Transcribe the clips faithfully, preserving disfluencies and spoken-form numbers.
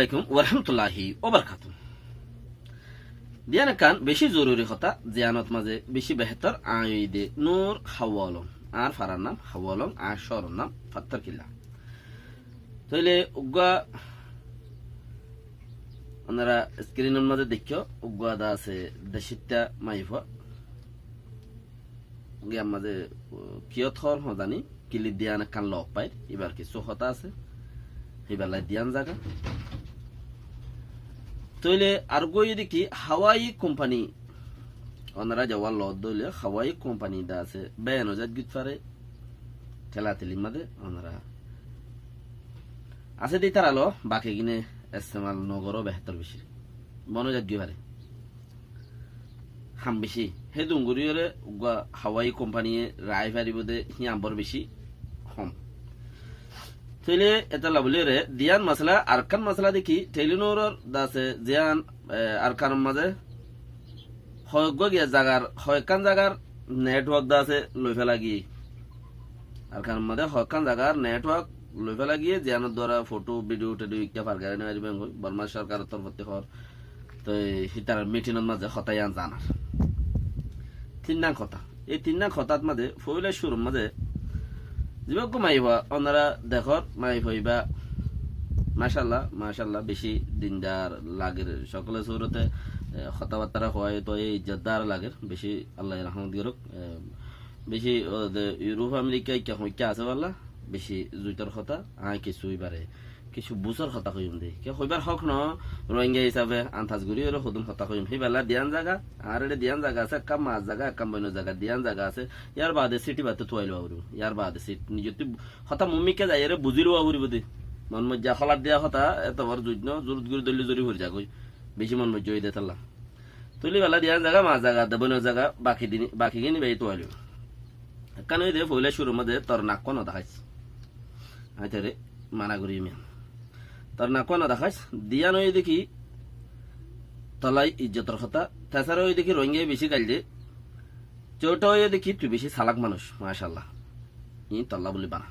Alaikum warahmatulláhi wabarakátuhu. Diyan ekkán bicí zoruri hotá, ziyanot mazé bicí behétor, aññí de Nur Hawwa Olom, añár farar nam Hawwa Olom, añár cóoror nam Fattarkilla. Tóile uggúa onora eskrinor mazé deikkó, uggúa de asé decitta maiyafua. Giyar mazé, uh, kiyót hoór hoózani, kilip diyan ekkán look fair, ibar kissú hotá asé, hiballa diyan zaga. Tóile ar uggúa óiye de ki, Hawaii kompani, onora zewar loot dóile, Hawaii kompani de asé, beyan ói zat git fare, tela telir mazé, onora asé de ítara lo, baki gine estemal no goró behétor bicí. Bon ói zat git fare. Ham bicí. Hé dunguriyóre uggúa Hawaii kompaniye raái faribó de híyan bor bicí hom. Tóile etolla buliyóre diyan masala, ar ekkán masala de ki, Telenor de asé ziyan, e, Arkanor mazé hoeggúa giya zagar, hoekkán zagar network de asé loi fela giyé. Arkanor mazé hoekkán zagar network loi fela giyé, ziyanor duara foto, bidiyo, tidiyo ikká far gorí no faribó engori, Bormar sorkaror torfottí hoór. Toi hítarar mitinor mazé hotá yián zanar. Tin nang hotá. Ei tin nang hotát mazé foila cúrur mazé zibá uggúa maiyafua onora dekór, maiyafua ibá macállah, macállah, bicí dindar lager, sokole surote, e, hotábattára hoói toi izzotdar lager, bicí Allaye rahmot gorók, e, bicí, o, de, Iuróp, Amerika, ikká hoikká asé balla, bicí zuitor hotá, aññí kissú ibare, kissú buzór hotá hoiyum de. Kiyá hoibar hók no, Rohingya hísafe antas gorí óre hodún hotá hoiyum. Híballa diyan zaga, añár eçe diyan zaga asé, ekkán maaz zaga, ekkán boinor zaga, diyan zaga asé. Yar baade sit ibátte tuwai lowa foribó. Yar baade sit, nizottú hotá muúmikká zaiyóre buzí lowa foribó de. Mon moijja holar diya hotá, etobor zuit no, zurut gorí dóille zori fori zagói. Bicí mon moijja óiye de tálla. Tóile balla diyan zaga, maaz zaga, de boinor zaga, baki dini, baki gini bai tuwai loibo. Ekkán óiye de foila cúrur mazé tor nakkúa no daháis. Aññí tore mana gorí miyan. Tor nakkúa no daháis, diyan óiye de ki tolla ijjotor hotá, tesara óiye de ki Rohingyaye bicí gail de, Cóuta óiye de ki tui bicí salak manúic, macállah. Iín tolla buli bana.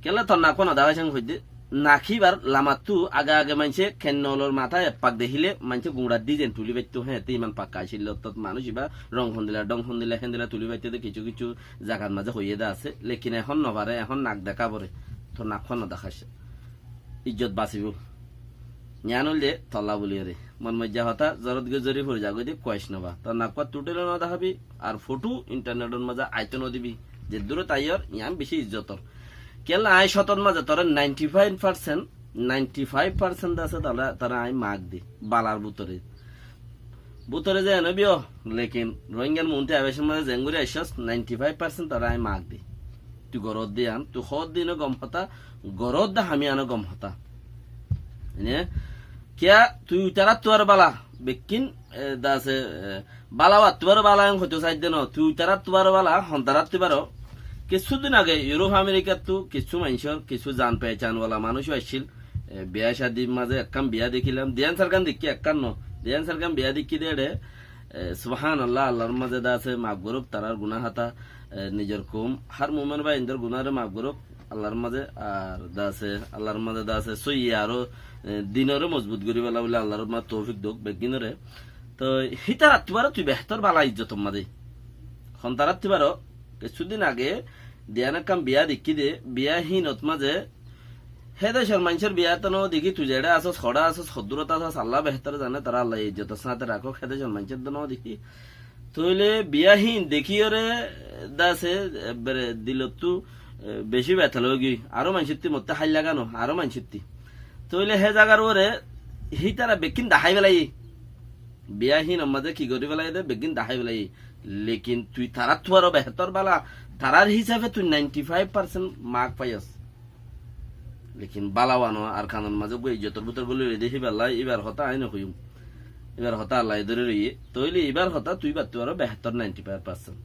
Kiyólla tor nakkúa no daháis aññí hoidde, nak híbar lamattú age age maincé kennoulor matá ek pak dekíle maincé guñçar dizain tulí faittó, héñte iman pakka accíl, ottót manúic ibá rong hondila, dhong hondila, héndila tulí faittó de kissú kissú zagar mazé hoiyé de asé. Lekin ehón no fare, ehón nak deká fore. Tor nakkúa no daháis. Ijjot basibó. Yián óilde tolla buliyóre. Mon moijja hotá, zorot goi zori fori zagói de kuwaic no ba. Tor nakkúa tuthíle no dahábi, ar foto intarnetor mazé aitó no dibi. Zeddúrot aiyór, yián bicí ijjotor. Kiyólla aññí cótor mazé tore ninety five percent, ninety five percent de asé, tore, tore aññí mak di, balar bútore. Bútore ze ene biyó, lekin Rohingyar muúntu aibácor mazé zeéngorí aiccós, ninety five percent tore aññí mak di. Tui goródde yián, tui hoódde iín o gom hotá, goródde ham yián o gom hotá. Ene, kiyá tui uitaráttu aró bala, bekkín, e, de asé, e, bala óattu aró bala en hoitó saidde no, tui uitaráttu aró bala, hontaráttu aró. Kissú din age Iuróp Amerikattú kissú maincór, kissú zan pehcán wala manúic accíl, e, biyá cádir mazé ekkán biyá dekílam, diyan sargán dekkí ekkán no, diyan sargán biyá dekkí de eçe, e, subhánallah, Allar mazé de asé maf gorók tarár guná hotá, e, nizor koum, hár mumin báindor gunáre maf gorók, Allar mazé ar de asé, Allar mazé de asé, sóiyi aró, e, dinore mozbut gorí fela buli Allar mazé toufik douk, beggínoré. Toi hítarattu aró tui behétor bala ijjotor mazé. Hontarattu aró, kissú din age, diyan ekkán biyá dekkí de, biyá hínot mazé, hé decor maincór biyá to no dekí, tui zeçé asós, hoçé asós, hoddúrot asós, Allah behétor zane, tore Allah ijjotor sáñte rakók, hé decor maincór to no dekí. Tóile biyá híin dekíyore de asé, ebbere dilottú, e, bicí betal óigiyoi, aró maincótti mottú háilla gano, aró maincótti. Tóile hé zagar uore hítara bekkín dahái felaiyé. Biyá híinor mazé ki gorí felaiyé de, bekkín dahái felaiyé. Lekin tui taráttu aró behétor bala, tarár hísafe tui ninety five percent mak faiyós. Lekin bala wano Arkanor mazé uggúa ijjotor bútore góli roiyé de híballa, íbar hotá aññí no hoiyúm. Íbar hotá Allaye dóri roiyé. Tóile íbar hotá tui íbattu aró behétor ninety five percent.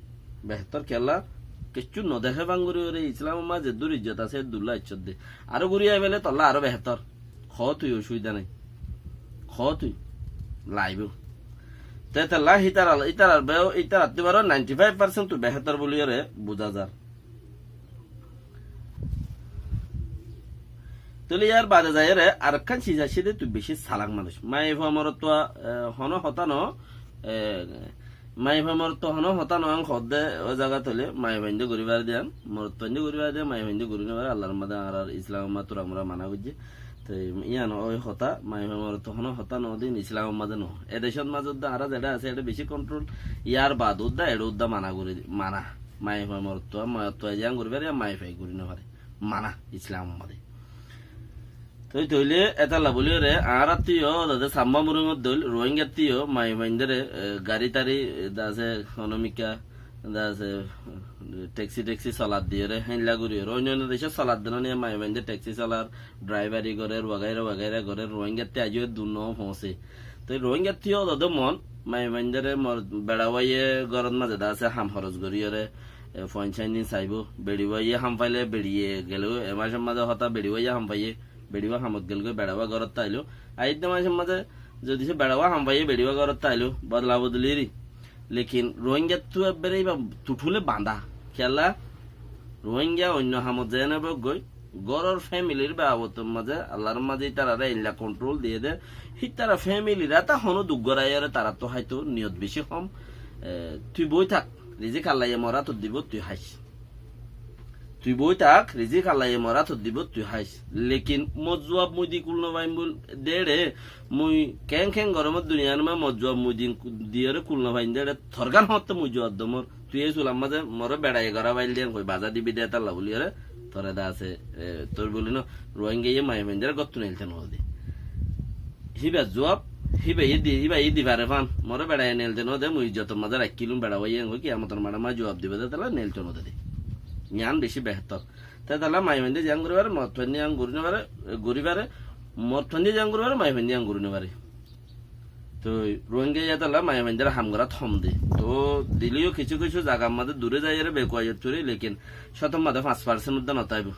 Behétor kiyólla, kessú no deké bangori ore Islamor mazé zeddúr ijjot asé, eddúlla aiccódde. Aró gúri aibále tolla aró behétor. Hoó tui, ocubida nái. Hoó tui. Laibó. Te tolla hítarar, hítarar beo, hítarattu aró ninety five percent tui behétor buli ore buzá zar. Tóile yar bade zaiyóre arekkán ciz aiccé dé, tui beci salak manúic. Maiyafua morotfua, e, honó hotá no, e, maiyafua morotfua honó hotá no, añí hoódde ó zagat óile maiyafuainde gorí fare dé yián, morotfuainde gorí fare dé, maiyafuainde gorí no fare, Allar mazé añárar Islamor mazé turamura mana goijjé. Te yián ói hotá, maiyafua morotfua honó hotá no dé, Islamor mazé no. E decót mazé udda añára zeçé asé, eçé beci kontrol, yar bade udda, eçé udda mana gorí, mana. Maiyafua morotfua, morotfuaye yián gorí fare, yar maiyafuaye gorí no fare. Mana Islamor mazé. Toi tóile étalla bóliyoré, añárattú yó, dade Samba Murungot dóil, Rohingattú yó, maiyafuaindóre, e, gari tari, e, dase, honómikká, dase, e, theksi-theksi solat diyoré, héinla goríyoré. Oinno oinno decót solat de no niya, maiyafuainde theksi solar, draibari gorér, wagaira wagaira gorér, Rohingattú aijjó dur no foóñse. Toi Rohingattú yó dade mon, maiyafuaindóre mor beçawáiye górot mazé dase ham horos goríyoré, e, foin sain din saibóu. Beçiwáiye ham faile beçiye gelé, e macór mazé hotá beçiwáiye ham faiyé, beçiwá hamot gelgói, beçawá górot táilou. Ar edde macór mazé zodi se beçawá ham faiyé, beçiwá górot táilou, bodla bodli ri. Lekin Rohingattú ebbere íba tuthule bandá. Kiyólla? Rohingya oinno hamot zene bóggoi, góror femilir babotor mazé, Allar mazé ítarare eilla kontrol diyé dé, hítara femilir ata honó duk goráiyoré tarattú háito niyot beci hom. E, tui boi tak, rizik Allaye mor átot dibou, tui háis. Tui boi tak, rizik Allaye mor átot dibou, tui háis. Lekin mor zuab mui di kul no faim bul dé eçé, mui keén keén goromor duniyar mazé mor zuab mui di, diyoré kul no faim dé eçé, torgán hoótte mui zuab dómor. Tui ei sular mazé moré beçaiye gorá fail dé yián hoi bazá dibi dé étalla bóliyoré, toré dase, e, tor bóli no, Rohingaye maiyafuaindóre góttu neilto no dé. Híba zuab, híba yé di, híba yé di fare fán. Moré beçaiye neilto no dé, mui izzotor mazé raikkílum, beçawáiye engoi kiyamotor maçor mazé zuab dibou dé, étalla neilto no dé dé. Yián beci behétor. Te étalla maiyafuainde yián gorí fare, morotfuainde yián gorí no fare, e, gorí fare, morotfuainde yián gorí fare, maiyafuainde yián gorí no fare. Toi Rohingya yétalla maiyafuaindóre ham gorát hom dé. Toi dileyó kissú kissú zagar mazé duré zaiyóre bekuaiyot fori, lekin cótor mazé fañs parsent udda no táibou.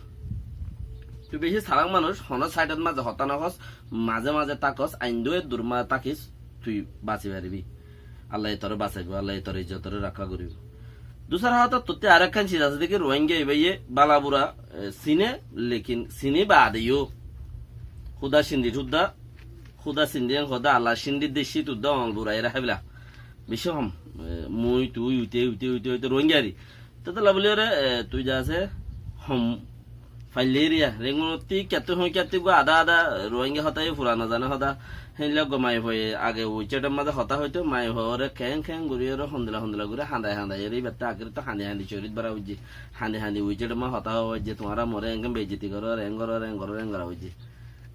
Tui beci salak manúic, honó saidot mazé hotá no hos, mazé mazé tákos, aindó eddur mazé tákis, tui basi faribi. Allaye toré basaibou, Allaye tor izzotoré rakká goríbou. Dusara hotá, tottú arekkán ciz asé dé ki, Rohingya íbaye bála bura, e, sine, lekin sine bade yó. Húda cindi húda, húda cindi en húda, Allar cindi decci tudda oñl buraiyóre háibela. Beci hom, e, mui, tui, uite, uite, uite, uite, Rohingya ri. Te étalla bóliyoré, e, tui dase hom faillé eriya, rengunottí kiyattí hoói kiyattí gua adá adá, Rohingya hotá yó fura no zane hotá. Héinla gua maiyafuaye age WeChat or mazé hotá hoito, maiyafuaré keén keén goríyoré hondila hondila gorí hañdai hañdai eri, íbattú akérottú hañdi hañdi corit bara uijjé. Hañdi hañdi WeChat or mazé hotá hoó uijjé, tuáñra moré eén keén beizzoti gorór, eén gorór, eén gorór, eén gorá uijjé.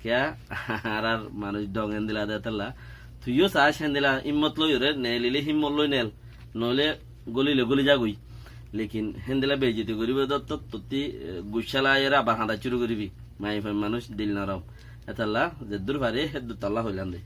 Kiyá? Añárar manúic dhong héndila dé étalla. Tui yó saás héndila, himmot loiyoré neelilé himmot loi neel, noóile gólile góli zagói. Lekin héndila beizzoti goríbou dé, tottú, tottí, e, guccá laiyóre abar hañdá cúru goríbi. Maiyafua manúic dil norom. Étalla zeddúr fari héddúr tolla hoilam dé.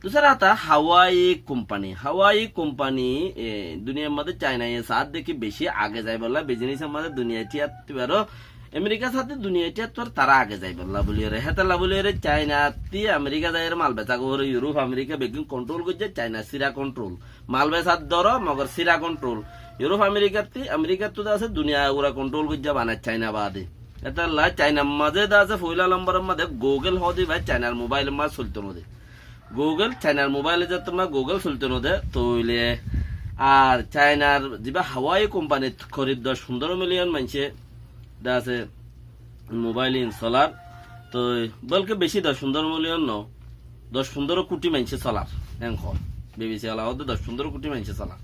Dusara hotá, Huawei kompani. Huawei kompani, e, duniyar mazé Cainaye saádde ki beci age zaibolla, bizinisor mazé duniyai thíyattú aró, Amerikar sáte duniyai thíyattú aró tará age zaibolla bóliyoré. Hétalla bóliyoré Cainattí Amerika zaiyóre mal besá goré, Yurup Amerika beggún kontrol goijjé, Cainar síra kontrol. Mal besá dóro, mogor síra kontrol. Yurup Amerikattí, Amerikattú dase duniyai gura kontrol goijjé bana Caina bade. Étalla Cainar mazé dase foila lomboror mazé Google hoóde íba Cainar mobailor mazé solto no dé. Google, Cainar mobail zottót mazé Google solto no dé, tóile ar Cainar zibá Huawei kompanit korib doc fundóro miliyon maincé dase mobail in solar, toi bólke beci doc fundóro miliyon no, doc fundóro kuthi maincé solar, en hoór. BBC ola hoóde doc fundóro kuthi maincé solar.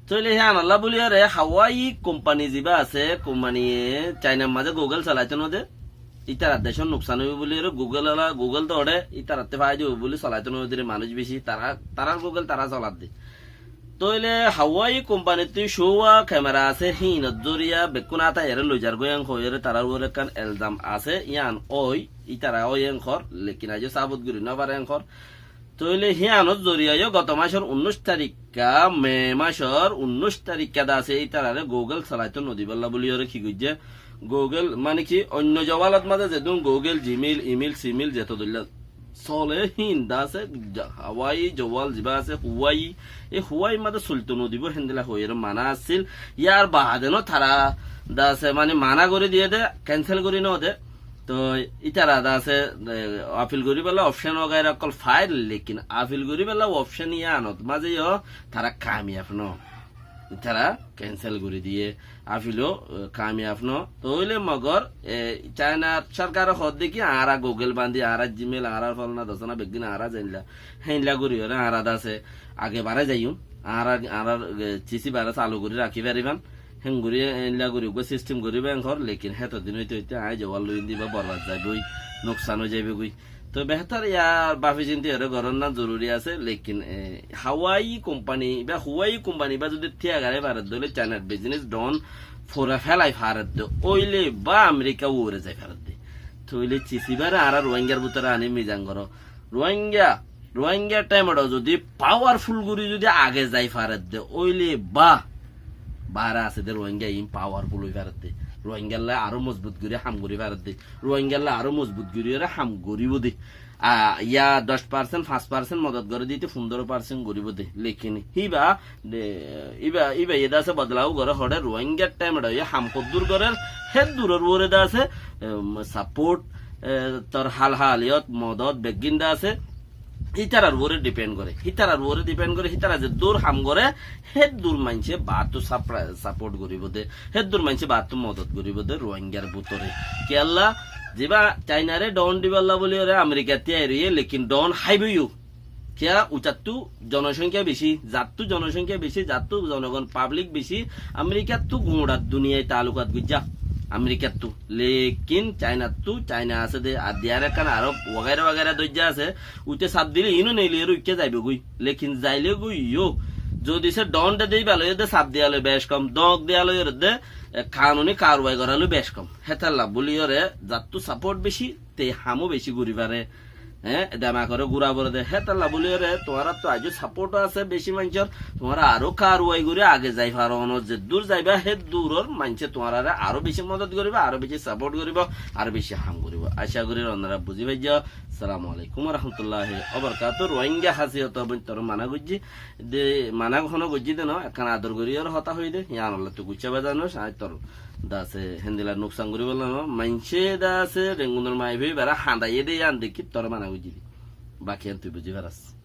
Tóile híanolla bóliyoré Huawei kompani zibá asé, kompaniye Cainar mazé Google solaito no dé, ítarar decór nuksan óibo bóliyoré Google ola, Google dóre, ítarattú faida óibo bóli solaito no dé re manúic beci, tará, tarár Google tará soladde. Tóile Huawei kompanittú cóuwa kemera asé, híinor zoriya bekkún ata ere loizar goi en hoiyóre tarár uore ekkán elzam asé, yían ói, ítara ói en hoór, lekin aijó sabut gorí no fare en hoór. Tóile híanor zoriya yó goto mácor unnúic tarikka, Me mácor unnúic tarikka dase ítarare Google solaito no dibálla bóliyoré ki goijjé? Google, mane ki, oinno jowalot mazé zedún Google, Gmail, email, simil zeto dóilla sole, híin dase, ja-, Huawei jowal zibá asé, Huawei, e Huawei mazé solto no dibó, héndilla hoiyóre mana asíl. Yar baade no tará dase, mane mana gorí diyé dé, cancel gorí no dé. Toi ítara de asé, e, afil goríbolla option wagaira ókkol fair, lekin afil goríbolla option yíanot mazé yó tará kamiyaf no. Ítara cancel gorí diyé, afil ó, e, kamiyaf no. Toóile mogor, e, Chainar sorkare hoódde ki, añára Google bañdí, añára Gmail, añára folana dosana beggín añára zainla, héinla goríyore añára de asé age barái zaiyum, añára, añárar, e, cisi bará salu gorí rakí faribán. Héngorí eilla gorí uggúa system goríba enkor, lekin hétodin óite óite aññí zowal loi dibá borbad zaibói, nuksan ói zaibói. Toi behétor yar bafi cinti ore gorón na zoruri asé, lekin, e, Hawaii company ba Huawei company ba zodi tíya garai faredde óile Chainar business down fura félai faredde óile ba Amerika uore zai faredde. Toile cisi bare añára Ruáingar bútore aní mizan goró. Ruáinga, Ruáinga thémedho zodi powerful gorí zodi age zai faredde óile ba, bare asé de Ruáinga iín powerful ói faredde. Ruáingalla aró mozbut gorí ham gorí faredde. Ruáingalla aró mozbut gorí ore ham goríbo de. A, yá doc percent, fañs percent modot goré dite fundoro percent goríbo de. Lekin híba de, íba, íba yé de asé bodlaw goré hoçé Ruáingar thémedho yó ham hoddúr gorér, hédduror uore de asé, em, support, e, tor hal haliyot, modot, beggín de asé, ítarar uore depend goré, ítarar uore depend goré, ítara zeddúr ham goré, héddúr maincé baáttu sapra-, support goríbo de, héddúr maincé baáttu modot goríbo de Ruáingar bútore. Kiyólla, ziba Chainare down dibálla buli ore Amerikattí airiyé, lekin down háibo yó. Kiyá, uçattú jonosongkya beci, zattú jonosongkya beci, zattú jonogon public beci, Amerikattú guñçar duniyai taalukat goijjá, Amerikattú. Lekin Chainattú, Chaina asé de, ar diyar ekkán aró wagaira wagaira doijja asé, uite saf dile iíno neiliyore uikká zaibogói. Lekin zailégoi yó, zodi se dhon de deiba loiyé de saf diya loi bec kom, dóñk diya loiyóre de, e, kanuni karwai gora loi bec kom. Hétalla buliyóre zattú support beci, te hamó beci gori fare. Hé, demakore gura fore de. Hétalla buliyóre tuáñrattú aijjó support asé beci maincór. Tuáñra aró karwai gorí age zai faro no, zeddúr zaiba hédduror maincé tuáñrare aró beci modot goribo, aró beci support goribo, aró beci ham goribo. Aca gorí onora buzi faijjó. Assalamu alaikum wa rahmatullahi wa barakatuhu. Ruáinga hásiyot bointor mana goijjí de, mana hono goijjí de no, ekkán ador gorí ar hotá hoi de, yíanolla tui guccá bazar no, aññí tor de asé héndilla nuksan goríbolla no, maincé de asé rengunor maibói bara hañdaiyé de yían dekí tor mana goijjí de. Baki yían tui buzi faras.